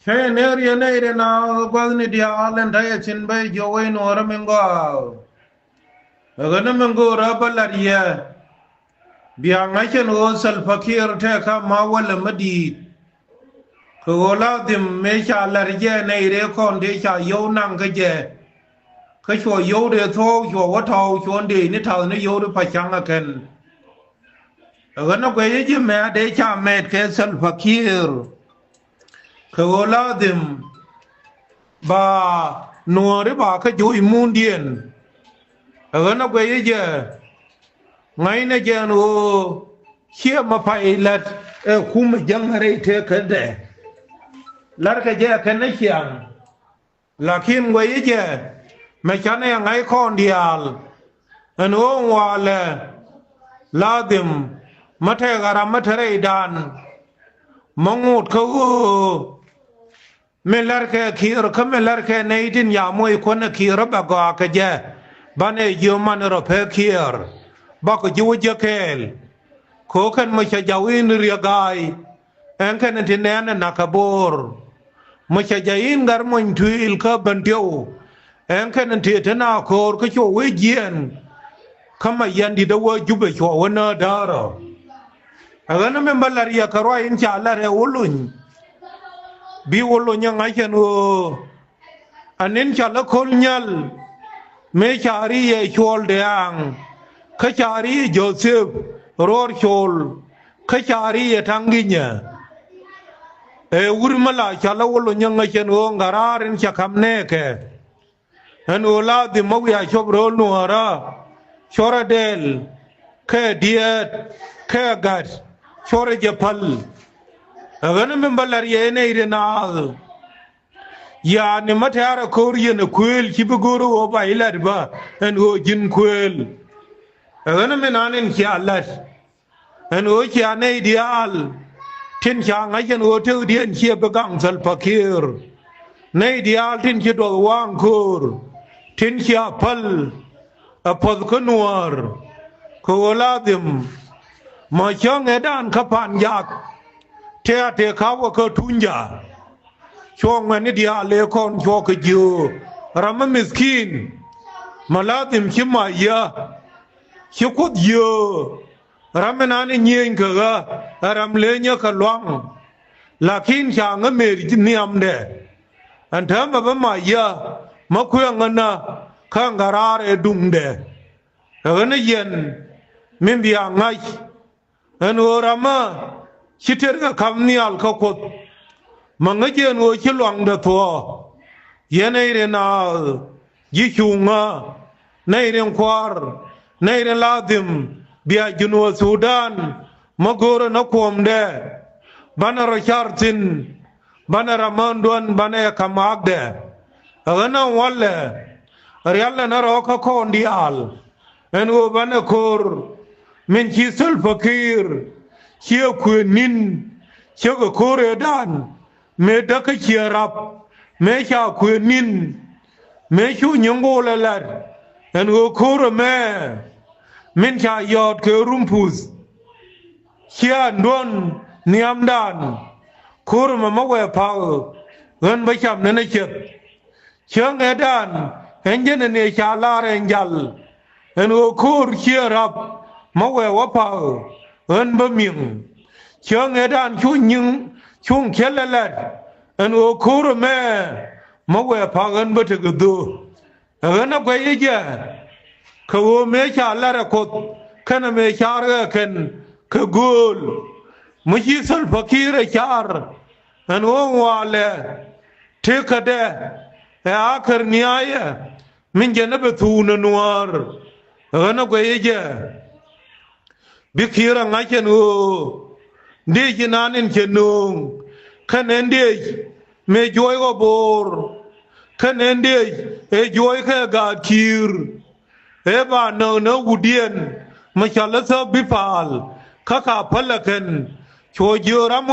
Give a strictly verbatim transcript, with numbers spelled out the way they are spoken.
Te ner yɛ nɛy rɛ na gua̱thni diaal ɛn ta̱yɛ thi̱n bä jiɔ wec nuɔ̱ɔ̱rä min gɔaa. Ɛ ɣän min go̱o̱rä bä la̱t yɛ. Bia ŋa̱c ɛn ɣöö Salva Kiir tɛɛkä ma wälä mi di̱i̱t. Kɛ ɣöö la dhim mëë ca la̱t jɛ nɛy rɛ kɔn dee ca yio̱w naŋ kä jɛ. Kä cuɔ yio̱w dee thuɔ̱ɔ̱k cuɔ wä tɔ̱w cuɔ̱n dee ni ta̱th ni yio̱w di pa̱ca̱ŋ ɛ kɛn. Ɛ ɣän ɛ guɛc i̱ ji̱ mɛ̈ɛ̈t dee ca mɛɛt kɛ Salva Kiir. Kɛ ɣöö la dhim ba nuɔ̱ɔ̱ri ba kä joc mundiɛn. Ɛ ɣän ɛ guɛc i̱ jɛ ŋa̱cnɛ jɛ ɛn ɣöö ciɛ mɛ pay la̱t ɛ kumɛ jäŋ rɛy tëëkädɛ. La̱rkɛ jɛ ɛ kɛn ni ciaŋ. Lakin guɛc i̱ jɛ mɛ canɛ ŋa̱c kɔn diaal. Ɛn ɣöö walɛ la dhim mä tɛɛk a ram mä te rɛydan. Mä ŋot kä ɣöö mi la̱rkɛ Kiir kä mi la̱rkɛ nɛy tin ca moc kuäär ɛ Kiir bɛ gɔaa kɛ jɛ. Banɛ jiö man rɔ pek Kiir bakɔ ji̱ wä jiäk kɛɛl. Kɛ ɣöö kɛn mɔ cɛ jaw in riek ga̱a̱y. Ɛn kɛn in ti nɛɛn ɛ nak kɛ bo̱o̱r. Mɔ cɛ jaw in gat mɔny tui̱i̱l kä ben tiɛw. Ɛn kɛn in ti te na ko̱o̱r kä cuɔ wee jiɛɛn. Kä ma yɛn di̱t ɛ wee Jubɛ cuɔ wee näädäärä. Ɛ ɣän min bä la̱r yɛ kɛ ruac in ca la̱r ɛ wä lony. Bi wä lony ɛ ŋa̱c ɛn ɣöö Anin ca lä Ko̱l Nyal mëë ca ri yɛ Cuɔl Dɛ̈ɛ̈ŋ kä ca ri yɛ Jothep Ruɔr Col kä ca ri yɛ Ta̱ŋ Ginyɛ. Ɛ wur mi la ca lä wä lony ɛ ŋäc ɛn ɣöö ŋa̱raar in ca ka̱m nɛɛkɛ. Ɛn ɣöö la dhim mä wiaa cop ro̱o̱l nuɔ̱ɔ̱rä cuɔrɛ dɛl kɛ diɛɛt kɛ gat cuɔrɛ jɛ päl. Ɛ ɣän min bä la̱r yɛ nɛy ri naath. Yaani mä tɛ̈rɛ ko̱r yɛn ɛ kuëël ci bi go̱o̱r ɣöö ba ilat bä ɛn ɣöö ji̱n kuëël. Ɛ ɣän min an in cia la̱t ɛn ɣöö cia nɛy diaal tin ca ŋa̱c ɛn ɣöö tekdiɛn ciɛ bi gaŋ Salva Kiir. Nɛy diaal tin ci duɔth waŋ ko̱o̱r tin cia päl ɛ puɔ̱th kä nuäär. Kɛ ɣöö la dhim mɔ cäŋ ëëdan kä Pa̱n Jak tëë a tëë ka̱wä kä Tunyja. Cuɔ ŋuɛ̈tni diaal ëë kɔn cuɔ kɛ jiöö ram mi mithkin. Mɔ la dhim ci mac yä ci Kuoth jiöö. Ram mi nani nyieny kɛ ɣä ɛ ram lenyä kɛ luaŋ. Lakin ca ŋä mëër nhiamdɛ. Ɛn täämɛ bä mac yä mä kuëŋä nä kä ŋa̱raar ɛ duŋdɛ. Ɛ ɣän ɛ yɛn min bia ŋa̱c. Ɛn ɣöö ramä ci tëërkɛ ka̱m nhial kä Kuoth. Mä ŋäc ɛn ɣöö ci luaŋdɛ thuɔ̱ɔ̱. Yɛn nɛy rin a ji̱ cuŋä nɛy rin kua̱r nɛy rin la dhim bia Junub Thudan. Mä go̱o̱rä nä kuɔ̱mdɛ banɛ rɔ car thi̱n. Banɛ ram mään duɔ̱n banɛ ka̱m akdɛ. Ɛ ɣän ɛ walɛ rialɛ nä rɔɔkä kɔn diaal. Ɛn ɣöö banɛ ko̱r min ci Salva Kiir ciɛ kuëë ni̱n. Ciekɛ ko̱r ëëdan mëë däkä ciɛ rap mëë ca kuëë ni̱n. Mëë cu nyiŋ go̱o̱lɛ la̱t ɛn ɣöö ko̱r ɛmɛ min ca yɔɔt kɛ rumputh. Ciɛ ɛn duɔ̱n nhiamdan. Ko̱r ɛmɛ mä wɛɛ pa̱k ɣän bä cam nɛn ɛ ciɛth. Cäŋ ëëdan ɛn jɛn ɛn ëë ca lar ɛn jal. Ɛn ɣöö ko̱o̱r ciɛ rap mä wɛɛ wä pa̱k ɣän bä mi̱ŋ. Cäŋ ëëdan cu nyiŋ cuŋ kiɛl ɛ lɛt ɛn ɣöö ko̱o̱r ɛmɛ mä wɛɛ pa̱k ɣän bä tekɛ dho̱o̱. Ɛ ɣän ɛ guɛc i̱ jɛ kɛ ɣöö mëë ca lar ɛ Kuoth kɛnɛ mëë car ɣɛ kɛn kɛ gööl. Mi ci Salva Kiir ɛ car ɛn ɣöö ŋualɛ tëëkädɛ ɛ akär niaayɛ min jɛn ɛ bɛ thuun ɛ nuäär. Ɛ ɣän ɛ guɛc i̱ jɛ bi Kiir ɛ ŋa̱c ɛn ɣöö dëëc inan in cɛ nööŋ kɛnɛ dëëc mëë juɔc ɣɔ̱ bo̱o̱r kɛnɛ dëëc ëë juɔc kɛ gaat Kiir. Ëë ba nööŋ ni wutdiɛn mi cɔl i̱ Thäk Bipaal kä ka päl ɛ kɛn cuɔ jiöör ram